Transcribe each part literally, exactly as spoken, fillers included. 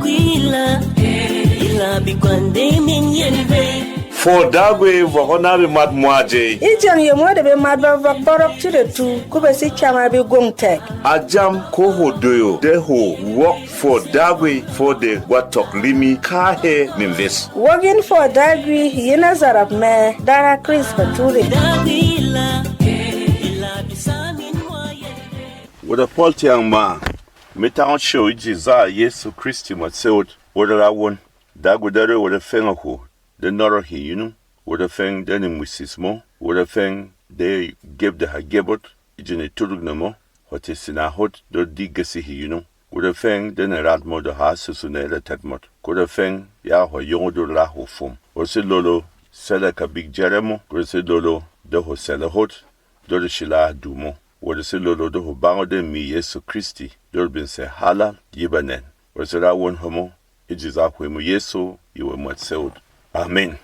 Yila, yila bi kwande min yen vey. Fwɔ Dagwi vɔk ɔ na bemat mwa jey. E jeng yemo de bemat ba vɔk bɔrɔk ci de tu, ku be si chama bi gwong tɛk. A jam ko hwo doyo de hwo wok fwɔ Dagwi fwɔ de gwa tɔk limi kahe min ves. Wok yin fwɔ Dagwi yin a zarap mɛ dara Chris Bature. Dagwi yila, yila bi sa min mwa yen vey. Wot a Pɔl tyang ma, me tang o show e ji za Yesu Kristi mwat sewot. Wot a ra won, Dagwi Dare wot a feng a hwo de nɔrɔ hì yunung, wot a feng de ne mwisis mo, wot a feng de gyep de ha gyep ot, e ji ne turuk ne mo, hwà tē sina hot de di gesi hì yunung, wot a feng de ne rat mo de ha susu ne ra tat mot, ko wot a feng ya hwà yong o de ra hwo fwom. Wot si lolo sɛlɛ kabik jɛrɛ mo, ko wot si lolo de hwo sɛlɛ hot, de re shila du mo, wot si lolo de hwo bang o de mi Yesu Kristi, de re bin sè hala yi ba nɛn. Wot si ra won hemo, e ji za hwey mo Yesu yi we mwat sewot. Amen.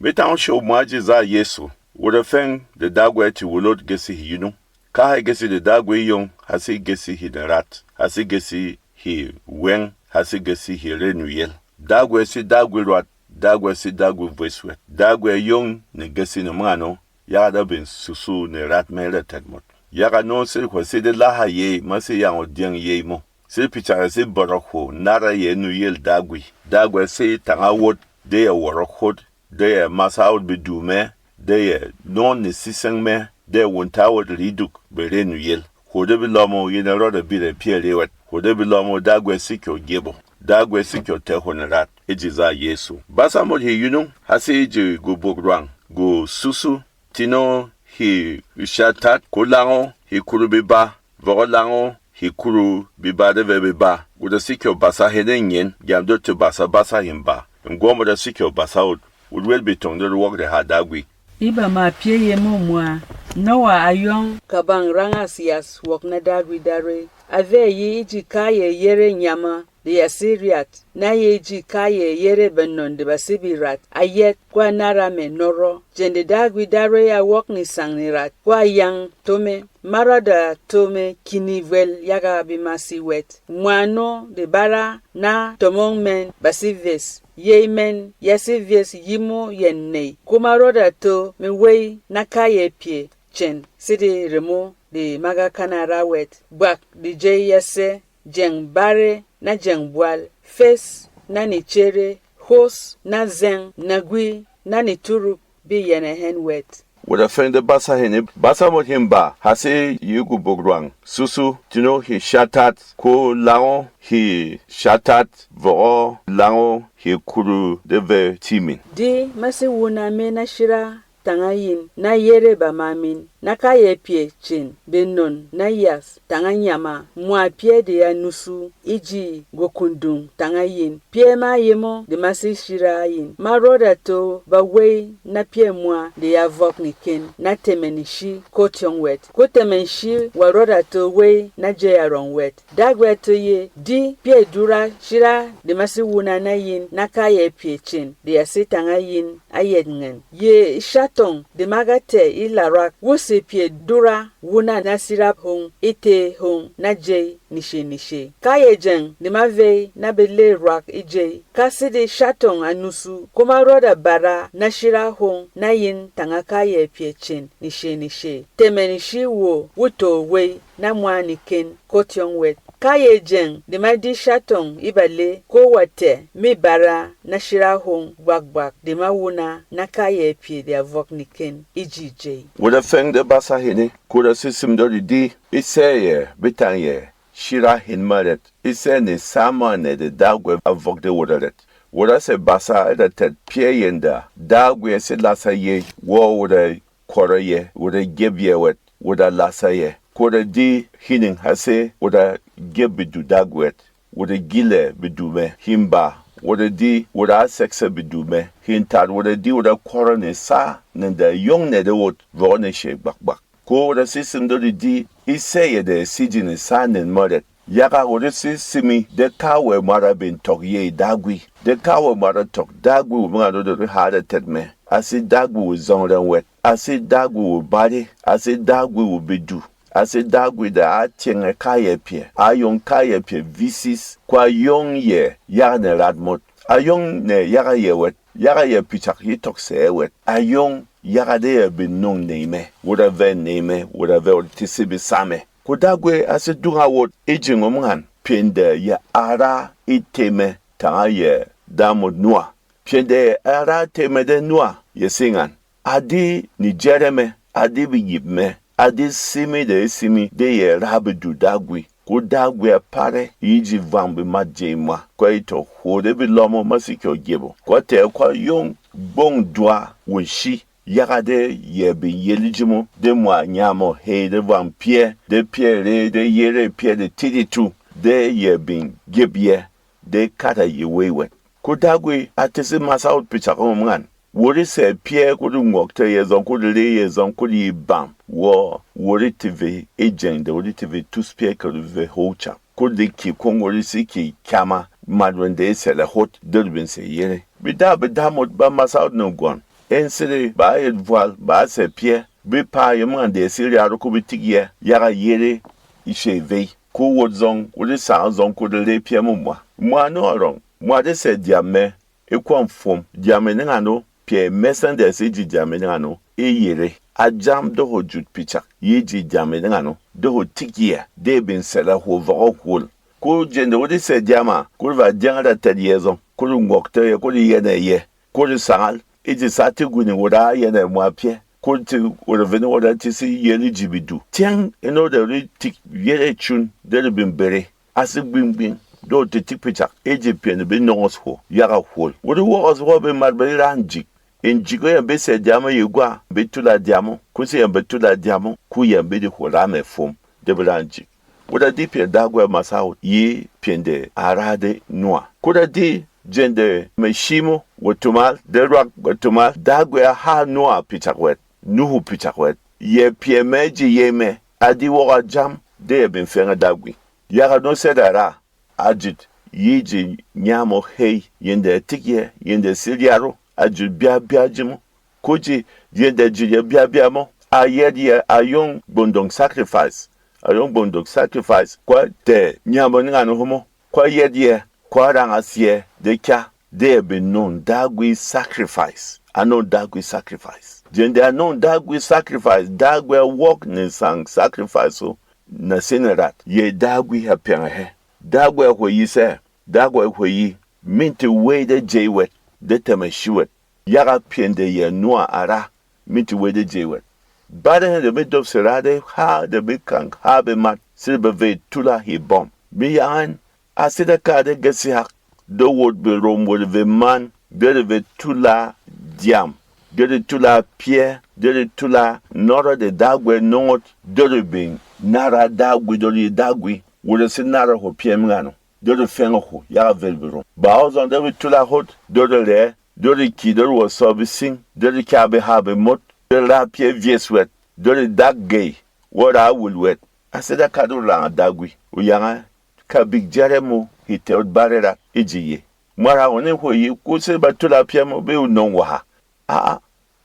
Me tang o show mwa ji za Yesu, wot a feng de Dagwi a ti wulot gesi hì yunung. Kahe gesi de Dagwi e yong, ha si gesi hì ne rat, ha si gesi hì weng, ha si gesi hì re nuyel. Dagwi a si Dagwi rwat, Dagwi a si Dagwi vwes wɛt. Dagwi a yong ne gesi ne mwano, yaga da bin susu ne rat me ra tat mot. Yaga no sede hwà sede laha yey ma si yang o dyeng yey mo. Sede picak a si bɔrɔk hwo nara yey nuyel Dagwi. Dagwi a si tanga wot, de ya wɔrɔk hot, de ya masa wot bedu me, de ya nɔn ne siseng me, de ya wunta wot riduk be re nuyel. Hwo de belɔm o yin a rɔda bira pyɛ re wɛt. Hwo de belɔm o Dagwi a si kyɔ gyep o. Dagwi a si kyɔ tɛ hwo ne rat, e ji za Yesu. Basa mot hì yunung, ha si e ji gubuk rwang, gu susu, tino hì shatat, ko lang o hì kuru biba, vɔk o lang o hì kuru biba de vɛ biba. Wot a si kyɔ basa hene nyen, gyam de to basa basa hì mba. Ngwɔm wot a si kyɔ basa wot, wot wɛt betong de rewɔk de ha Dagwi. E bama pyɛ yemo mwa, Nowa a yong kabang rangas yas wok na Dagwi Dare. A vɛ yi e ji kayɛ yere nyama de ya si ryat, na yi e ji kayɛ yere benɔn de ba si bi rat. A yɛt, ko a nara mɛ nɔrɔ. Jeng de Dagwi Dare a wok ni sang ni rat, ko a yang to me, ma rɔda to me kini vwel yaga bemasi wɛt. Mwano de bara na tomong mɛn ba si ves, yey mɛn ya si ves yimo yɛn ney, ko ma rɔda to me wey na kayɛ pyɛ cen, sede remo de ma ga kana ra wɛt. Bwak de jey ya sɛ, jeng bare na jeng bwal, fes na nechere, hos na zeng, nagwi na neturuk bi yɛnɛ hɛn wɛt. Wot a feng de basa hene, basa mot him ba, ha se yi gubuk rwang, susu, tino hì shatat, ko lang o hì shatat, vɔk o lang o hì kuru de vɛ timin. Di ma se wuna me na shira tanga yin, na yere bama min, na kayɛ pyɛ cin, benɔn na yas tanga nyama, mwa pyɛ de ya nusu e ji gwo kundung tanga yin. Pyɛ ma yemo de ma se shira yin. Ma rɔda to ba wey na pyɛ mwa de ya vɔk neken, na tɛmɛ nshi ko tyɔng wɛt. Ko tɛmɛ nshi wa rɔda to wey na jey arɔng wɛt. Dagwi a to ye, di pyɛ dura shira de ma se wuna na yin, na kayɛ pyɛ cin de ya se tanga yin a yɛt ngɛn. Ye shatong de ma ga tɛ̀ e larwak, wuse pyɛ dura wuna na sirap hong e tē hong na jey nishe-nishe. Kayɛ jeng de ma vey na bele rwak e jey, ka sede shatong a nusu, ko ma rɔda bara na shira hong na yin tanga kayɛ pyɛ cin nishe-nishe. Tɛmɛ nshi wo, wo to wey na mwa neken ko tyɔng wɛt. Kayɛ jeng de ma di shatong e bale, ko wa tɛ̀ me bara na shira hong bwak-bwak de ma wuna na kayɛ pyɛ de a vɔk neken e ji jey. Wot a feng de basa hene, ko da se sim de redi, e sɛ yɛ, be tang yɛ, shira hin ma ret, e sɛ ne sama ne de Dagwi a vɔk de wot a ret. Wot a se basa e da tɛt pyɛ yenda, Dagwi a se lasa ye, wo wot a kɔrɔ yɛ, wot a gyep yɛ wɛt, wot a lasa yɛ. Ko da di hining ha se, wot a gyep bedu Dagwi wɛt, wot a gile bedu mɛ, himba, wot a di, wot a sekse bedu mɛ, hintat, wot a di, wot a kɔrɔ ne sa, ne da yong ne de wot, vɔk ne she gbak-gbak. Ko wot a se sim de redi, e sɛ yɛ de sidi ne sa nen mɔrɛt. Yaga wot a se simi de kawɛ mwara bin tɔk yey Dagwi, de kawɛ mwara tɔk Dagwi wo manga de re ha da tɛt mɛ. A se Dagwi wo zɔng rɛng wɛt, a se Dagwi wo bare, a se Dagwi wo bedu, A sé Dagwi de a tyɛngɛ kayɛ pyɛ, a yong kayɛ pyɛ visis, ko a yong yɛ yaga nɛ rat mot, a yong nɛ yaga yɛ wɛt, yaga yɛ pyicak yi tɔk sɛ ɛ wɛt, a yong yaga de yɛ bin nung nèy mɛ, wot a vɛ nèy mɛ, wot a vɛ wot tesi be sa mɛ. Ko Dagwi a sé dung a wot e jeng om ngan, pyɛ de yɛ a ra e tē mɛ tanga yɛ da mot Nua. Pyɛ de yɛ a ra tē mɛ de Nua yɛ sé ngan. A di nejɛrɛ mɛ, a di beyip mɛ, a di simi de e simi de yɛ ra bedu Dagwi. Ko Dagwi a parɛ yi ji vang bemat jey mwa, ko e tɔk hwo de be lɔmɔ ma se kyɔ gyebo. Ko tɛ ko a yong gbong dwa wo shi, yaga de yɛ bin yeli ji mo, de mwa nyamɔ hei de vang pyɛ, de pyɛ re, de yere pyɛ de titi tu, de yɛ bin gyep yɛ, de kata yi wei wɛt. Ko Dagwi a tesi masa wot pyicak om ngan. Wot e sɛ pyɛ, ko de ngwɔk tɛ yɛ zɔng, ko de re yɛ zɔng, ko de yi bam. Wɔ, wot e teve e jeng de wot e teve tus pyɛ, ko de ve hou cak. Ko de ki kong wot e si ki kyama, mat wɛn de e sɛlɛ hot, de de bin sɛ yere. Bida, bida mot ba masa wot negwɔn. En sede ba yet vwal, ba sɛ pyɛ. Be pa yem ngan de si ryaro ko be tik yɛ, yaga yere e shey vey. Ko wot zɔng, wot e sanga zɔng, ko de re pyɛ mo mwa. Mwa no arɔng, mwa de sɛ dyam mɛ, e kwɔm fwom, dyam mɛ ne ngan o, pyɛ mɛsɛn de se ji dyam mɛ ne ngan o, e yere. A jam de ho jut pyicak, yi ji dyam mɛ ne ngan o, de ho tik yɛ, de bin sɛlɛ ho vɔgɔ hol. Ko jeng de wot e sɛ dyam a, ko de va dyang da tɛt yɛ zɔng, ko de ngwɔk tɛ yɛ, ko de yɛnɛ yɛ, ko de sangal, e ji sa ti guni wot a yɛnɛ mwa pyɛ, ko de ti wot a vene wot a ti si yeli ji bidu. Tyɛng eno de ri tik yere chun, de ri bin bere. A si gbing-gbing, de o titik pyicak, e ji pyɛ ne be nɔngɔs hwo, yaga hwol. Wot e wɔgɔs wɔ bemat be ran jik. E njik o yɛn be sɛ dyam o yi gwa, be tula dyam o, ko se yɛn be tula dyam o, ko yɛn be di hwo ra mɛ fwom, de be ran jik. Wot a di pyɛ Dagwi a masa wot, yi pyɛ de a ra de Nua. Ko da di jeng de mɛ shi mo, wo tumal, de rwak wo tumal, Dagwi a ha Nua pyicak wɛt, Nuhu pyicak wɛt. Yɛ pyɛ mɛ ji yey mɛ, a di wɔgɔ a jam, de yɛ bin fɛngɛ Dagwi. Yaga no sɛda ra, a jut yi ji nyamɔ hei, yin de tik yɛ, yin de si ryaro, a jut bia bia ji mo. Ko ji, yin de jut yɛ bia bia mo, a yɛt yɛ a yong gbondong sacrifice, a yong gbondong sacrifice, ko a tɛ nyamɔ ni ngano homo, ko a yɛt yɛ, ko a rang a siɛ de kya, de yɛ bin nong Dagwi sacrifice, a nong Dagwi sacrifice. Jeng de a nong Dagwi sacrifice, Dagwi a wɔk ne sang sacrifice o, na sene rat, yɛ Dagwi a pyɛngɛ hɛ. Dagwi a hwo yi sɛ, Dagwi a hwo yi, minti wey de jey wɛt, de tɛmɛ shi wɛt, yaga pyɛ de yɛ Nua a ra, minti wey de jey wɛt. Bare hɛ de be dop se ra de ha, de be kang ha bemat, sede ba vey tula hì bɔm. Be yang ɛn, a sede ka de gasi hak, de wot be rom wot ve man, de re ve tula dyam, de re tula pyɛ, de re tula nɔrɔ de Dagwi nongot, de re bin nara Dagwi, de re yi Dagwi, wot a se nara hwo pyɛ mi ngano, de re fɛngɛ hwo yaga vel be rom. Ba o zɔng de re tula hot, de re rɛ, de re ki, de re wɔ sɔ be sing, de re kya be ha be mot, de re ra pyɛ vyes wɛt, de re dak gey, wɔ ra wul wɛt. A sede ka de re ranga Dagwi, o yang ɛ, kabik jɛrɛ mo hì tɛ̀ ot bare rat e ji ye. Mwat ha won e hwo yi, ko se ba tula pyɛ mo be o nong wɔ ha. Aa,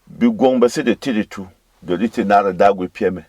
begwong ba sede tiri tu, de re ti nara Dagwi pyɛ mɛ.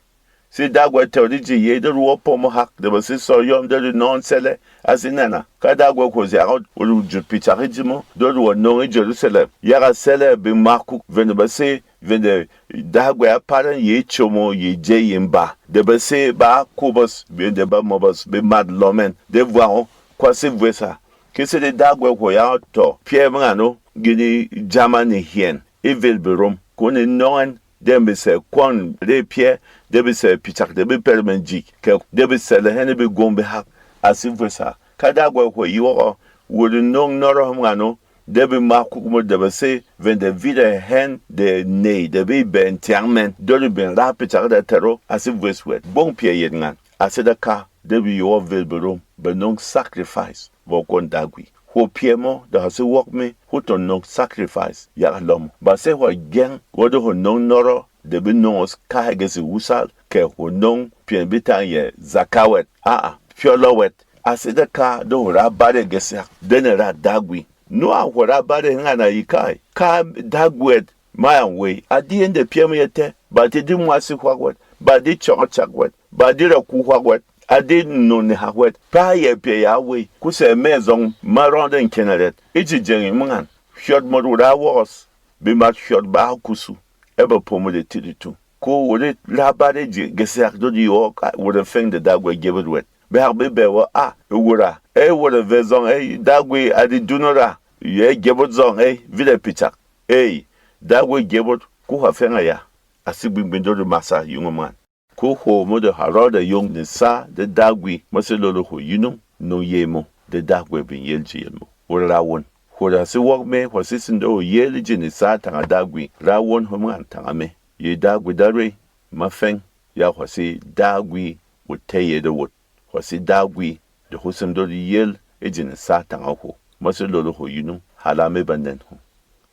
Se Dagwi a tɛ̀ ot e ji ye, de re wɔ pɔ mo hak, de ba se sɔ yɔm, de re nɔn sɛlɛ, a se nana. Ka Dagwi a hwo zyak ot, o re jut pycak e ji mo, de re wɔ nong e Jerusalem. Yaga sɛlɛ bemakuk, vene ba se, vene Dagwi a pat ɛn yi como yi jey yi mba, de ba se ba kubɔs, be de ba mɔbɔs, be mat lɔ mɛn, de vwang o, kwa se vwesa. Ke sede Dagwi a hwo yang tɔ pyɛ mi ngano, gini jama ni hyɛn e vel be rom, ko ni nɔng ɛn, de be sɛ kwɔn re pyɛ, de be sɛ pyicak, de be pɛrmɛn jik, kɛ de be sɛlɛ hɛn e be gwong be hak, a se vwesa. Ka Dagwi a hwo yi wɔgɔ, wot e nong nɔrɔ hom ngano, de be ma kuk mo de ba se, vɛn de vit a hɛn de ney de be bɛn tyang mɛn, de re bin ra pyicak da tɛro, a se vwes wɛt. Bong pyɛ yet ngan, a se da ka, de be yɔgɔ vel be rom, be nong sacrifice vɔ kwon Dagwi. Hwo pyɛ mo de ha se wɔk me, hwo to nong sacrifice yaga lɔ mo. Ba se hwa gyeng, wɔ de hwo nong nɔrɔ, de be nong os ka hege se wusal, kɛ hwo nong pyɛn be tang yɛ zaka wɛt. Aa, pyɔlɔ wɛt, a se da ka de hwo ra bare ge sak, de ne ra Dagwi. Nu a hwo ra bare ngana yi kai, ka Dagwi wɛt, mayang wei, a di yɛn de pyɛ mo yɛ tɛ, ba te di mwa se hwak wɛt, ba di chɔk cak wɛt, ba di ra ku hwak wɛt, a di nung nehak wɛt, pa yɛ pyɛ ya wei, ko sɛ mɛ zɔng ma rɔng de nkyɛnɛ rɛt. E ji jeng mo ngan, hyɔt mot wura wɔgɔs, bemat hyɔt ba kusu, e ba pomo de tiritu. Ko wuri ra ba de ji geseak do di wok, wura feng de Dagwi gebet wɛt. Behak be bɛ wo a, e wura, e wura ve zɔng, e Dagwi a di duno ra, ye gebet zɔng, e vide pichak. Ei, Dagwi gebet, ko hwa feng a ya, a si gbingbindo de masa yungum ngan. Ko hwo mo de ha rɔda yong nesa de Dagwi, ma se lolo hwo yinung, nung yey mo, de Dagwi bin yel ji yel mo. Hwo ra won. Hwo ra se wok me, hwa se sindo hwo yel ji nesa tanga Dagwi, ra won hom ngan tanga me. Ye Dagwi Darwey, ma feng, ya hwa se Dagwi wo teye de wot. Hwa se Dagwi de husem do di yel e ji nesa tanga hwo. Ma se lolo hwo yinung, hala me ba nɛn hwo.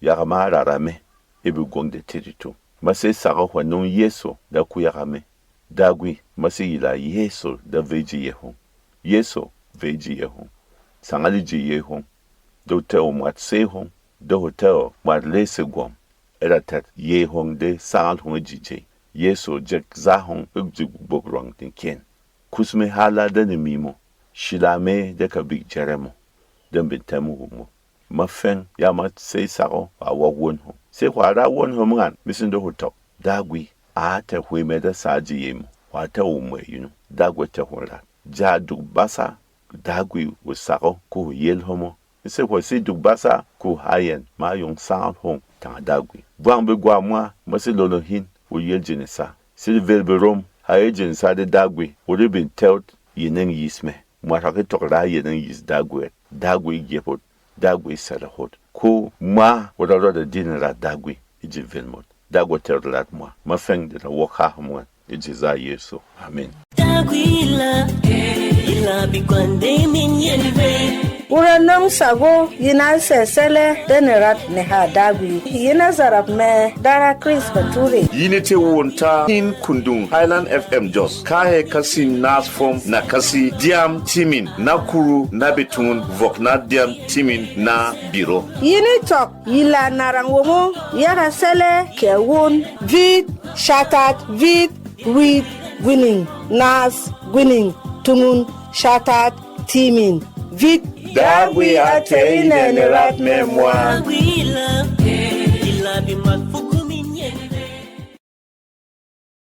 Yaga ma rara me, e be gwong de tiritu. Ma se saka hwa nung Yesu da ku yaga me. Dagwi, ma se yila Yesu da vey ji yey hwong. Yesu, vey ji yey hwong. Sangali ji yey hwong. De hwo tɛw mwat sey hwong, de hwo tɛw mwat lese gwɔm. E ra tɛt yey hwong de sangal hwong e ji jey. Yesu jek za hwong e ji gbok rwang dinkyen. Kus me hala de nemi mo. Shila me de kabik jere mo. De mbin tɛm mo. Ma feng ya ma sey sako a wok won hom. Se hwa ra won hom ngan, mi sin de hwo tɔk. Dagwi, a tɛ hwe mɛ de sa ji yey mo. Hwa tɛ wo mwɛ yinu. Dagwi tɛ hwo rat. Ja duk basa, Dagwi wo sako ko hwo yel homo. Mi se hwa si duk basa ko ha yɛn ma yong sangal hwong tanga Dagwi. Vwang begwa mwa, ma se lolo hin, wo yel ji nesa. Sede vel berom, ha e ji nesa de Dagwi, wo de bin tɛwt, yi neng yis mɛ. Mwat hak e tɔk ra yɛn e yis Dagwi, Dagwi gyepot, Dagwi sɛlɛ hot. Ko mwa wot a rɔda din ra Dagwi e ji vel mot. Dagwi tɛrɛ lat mwa. Ma feng de na wok ha mwan e ji za Yesu. Amen. Dagwi la, ila bi kwande min yɛn ve. Wura nɔng sago yi na sɛ sɛlɛ de ne rat ne ha Dagwi. Yi na zarap mɛ dara Chris Bature. Yi ne te won ta hin kundung Highland F M Jos. Kahe kasi nas fom na kasi diam timin na kuru na betungun vok na diam timin na biro. Yi ni tɔk yi la narang womo yaga sɛlɛ kɛ won. Vit, shatat, vit, rwit, gwining, nas, gwining, tungun, shatat, timin, vit. Dagwi a tɛ̀ yi nɛn ne rat mɛ mwa. Dagwi la, yi la bi mat